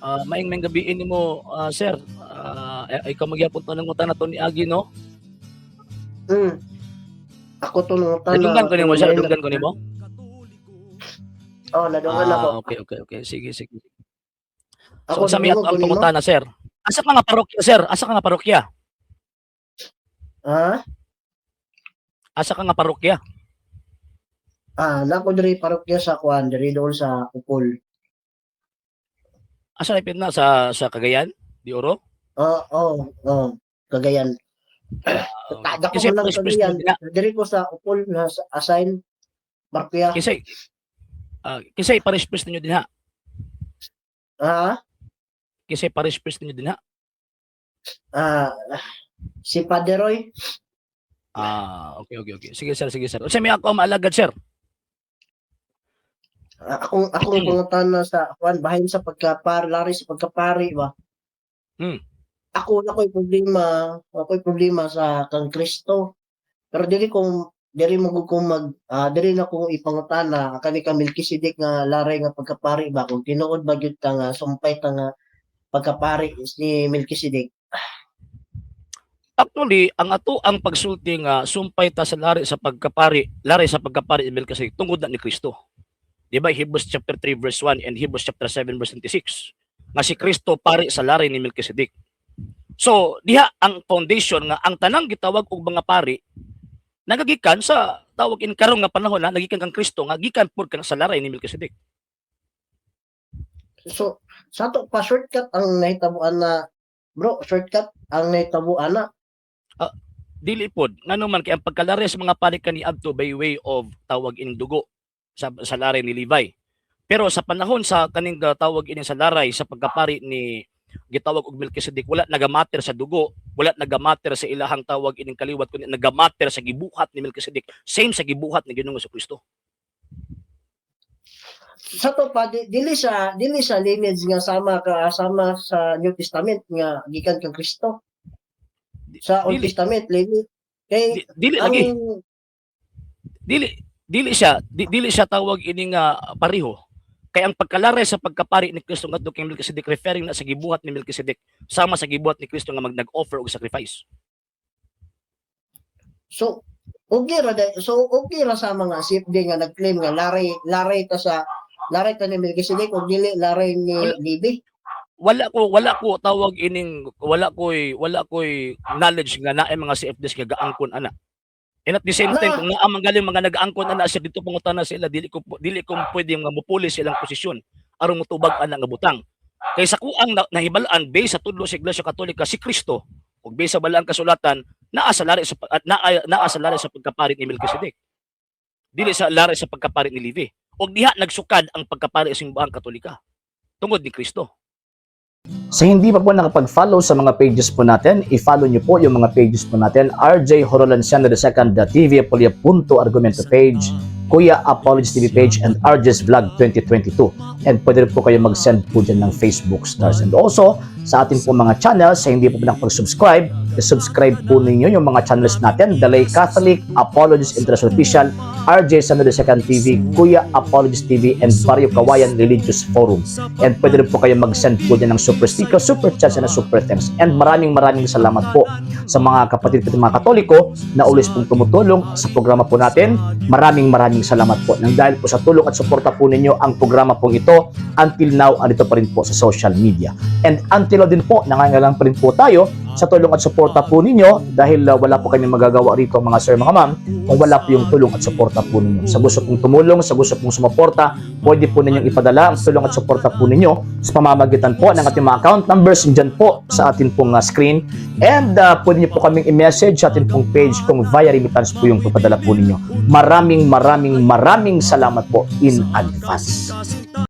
Maayong gabii nimo, sir. Ikaw magyapon to nangutana to ni Agi, no? Ako to nangutana. Nadunggan ko nimo, sir, nadunggan ko nimo. Oh, nadunggan ako. Ah, okay. Sige, sige. Ako So, unsa may nadungog ato ang ko nimo. pangutana, sir? Asa ka nga parokya, sir? Asa ka nga parokya? Ha? Asa ka nga parokya? Ah, nako diri parokya sa kuan, diri doon sa Upol. Asa na na sa Cagayan de Oro? Oh, Cagayan. Ah, okay. Dako Kasi man lang parish priest Cagayan. mo dina. Diri ko sa Upol na sa assign parokya. Kisay parish priest ninyo dinha? Ha? Kisay parish priest ninyo dinha? Ah, si Padre Roy. Ah, okay. Sige, sir, sige, sir. Unsa may ako maalagad, sir? Ah, akong pangutana sa kuan bahin sa pagkapari, lari sa pagkapari ba. Ako wala ko'y problema, wala ko'y problema sa kang Kristo. Pero dili kong diri mo ko mag diri na ko ipangutana kani ka Melchizedek nga laray nga pagkapari ba, kung tinuod ba gyud ta nga sumpay ta nga pagkapari is ni Melchizedek. Actually, ang ato ang pagsulti nga sumpay ta sa lari sa pagkapari, lari sa pagkapari ni Melchizedek tungod na ni Kristo. Di ba Hebrews chapter 3 verse 1 and Hebrews chapter 7 verse 26 nga si Kristo pari sa lari ni Melchizedek. So, diha ang foundation nga ang tanang gitawag og mga pari nagagikan sa tawag in karon nga panahon na nagikan kang Kristo nga gikan pud kang sa laray ni Melchizedek. So sa ato pa shortcut ang nahitabuan na, bro, shortcut ang nahitabuan na. Dili pod, ngano man kay ang pagkalari sa mga pari kaniadto by way of tawag ining dugo sa laray ni Levi. Pero sa panahon sa kaning tawag ini sa laray sa pagkapari ni gitawag og Melchizedek, wala nagamatter sa dugo, wala nagamatter sa ilahang tawag ining kaliwat, kundi nagamatter sa gibuhat ni Melchizedek, same sa gibuhat ni Ginoong Kristo. Sa to pa dili sa lineage nga sama ka sama sa New Testament nga gikan kang Kristo. Sa Old Dili. Testament lineage kay Dili ang lagi, dili dili siya dili siya tawag ini nga pareho. Kay ang pagkalare sa pagkapari ni Kristo ngadto kay Melchizedek, referring na sa gibuhat ni Melchizedek sama sa gibuhat ni Kristo nga nag-offer og sacrifice. So okay ra so okay ra sa mga CFD nga nag-claim nga laray laray ta sa laray ta ni Melchizedek ug dili laray ni Wala. Levi. Wala ko tawag ining wala koy knowledge nga naay mga CFDs nga gaangkon ana. And at the same time, kung naa man galing mga nagaangkon ana siya dito, pangutana sila, dili ko pwede nga mupuli silang posisyon aron motubag ana nga butang. Kay sa kuang nahibal-an base sa tudlo sa Iglesia Katolika, si Kristo ug base sa balaang kasulatan naa naa sa lari sa pagkapari ni Melchizedek. Dili sa lari sa pagkapari ni Levi. Ug diha nagsukad ang pagkapari sa Simbahang Katolika tungod ni Kristo. Sa hindi pa po nakapag-follow sa mga pages po natin, i-follow nyo po yung mga pages po natin. RJ Horolanciano II TV, Apolia Punto Argumento page, Kuya Apologies TV page, and RJ's Vlog 2022. And pwede rin po kayo mag-send po dyan ng Facebook stars. And also, sa ating po mga channels, sa hindi po nakapag-subscribe, i-subscribe po ninyo yung mga channels natin. The Lay Catholic, Apologies International Official, RJ Sano II TV, Kuya Apologies TV, and Barrio Kawayan Religious Forum. And pwede rin po kayo mag-send po dyan ng super sticker, super chats, and super thanks. And maraming maraming salamat po sa mga kapatid ko mga Katoliko na always pong tumutulong sa programa po natin. Maraming maraming salamat po. Nang dahil po sa tulong at suporta po ninyo, ang programa pong ito until now andito pa rin po sa social media. And until now din po, nangangailangan pa rin po tayo sa tulong at suporta po ninyo dahil wala po kami magagawa rito, mga sir, mga ma'am, kung wala po yung tulong at suporta po ninyo. Sa gusto pong tumulong, sa gusto pong sumuporta, pwede po ninyong ipadala ang tulong at suporta po ninyo sa pamamagitan po ng ating mga account numbers dyan po sa atin pong screen. And pwede niyo po kaming i-message sa atin pong page kung via remittance po yung papadala po ninyo. Maraming maraming maraming salamat po in advance.